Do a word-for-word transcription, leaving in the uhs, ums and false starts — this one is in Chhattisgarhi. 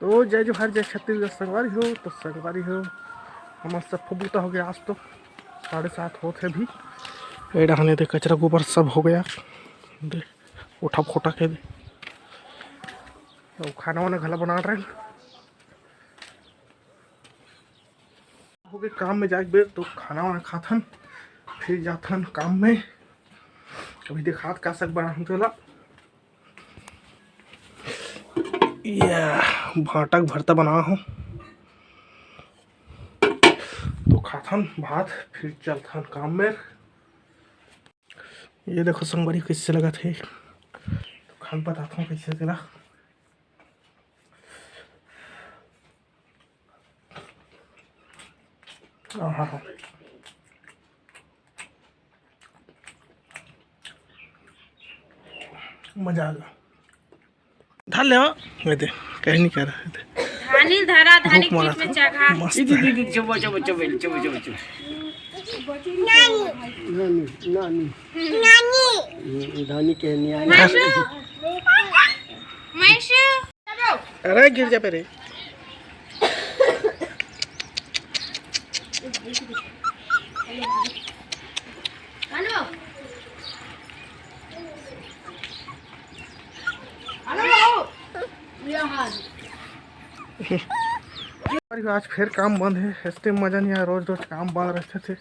ओ जय जोहार, जय छत्तीसगढ़ संगवारी हो। तो संगवारी हो, हमर सब बुता हो गया आज तो, साढ़े सात होत हे अभी। ए डहाने दे कचरा गोबर सब हो गया, दे उठा फोटा के दे। अउ खाना वाना घला बना रहे हो गए काम में जाके बेर, तो खाना वाना खाथन, फिर जाथन काम में। अभी देखात का साग बना हूँ तेला। या भांटा के भरता बना हूँ, तो खाथन भात, फिर चलथन काम में। ये देखो संगवारी कैसे लगत हे, तो खान बताता हूँ कैसे तेला। आहा। मजा आ गया। धर ले हो। ये दे, कहीं नहीं कह रहा है। धानी धरा, धानी रुक मारा पीठ में था। चघा। मस्त इधर, है। इधर, इधर, चुप, चुप, चुप, चुप, चुप, चुप। नानी, नानी, नानी। हम्म, धानी के नहीं आनी। मैशू। मैशू। अरे गिर जा पे रे। अरे आज फिर काम बंद है, इस टाइम मजा नहीं आया, रोज रोज काम बंद रहते थे।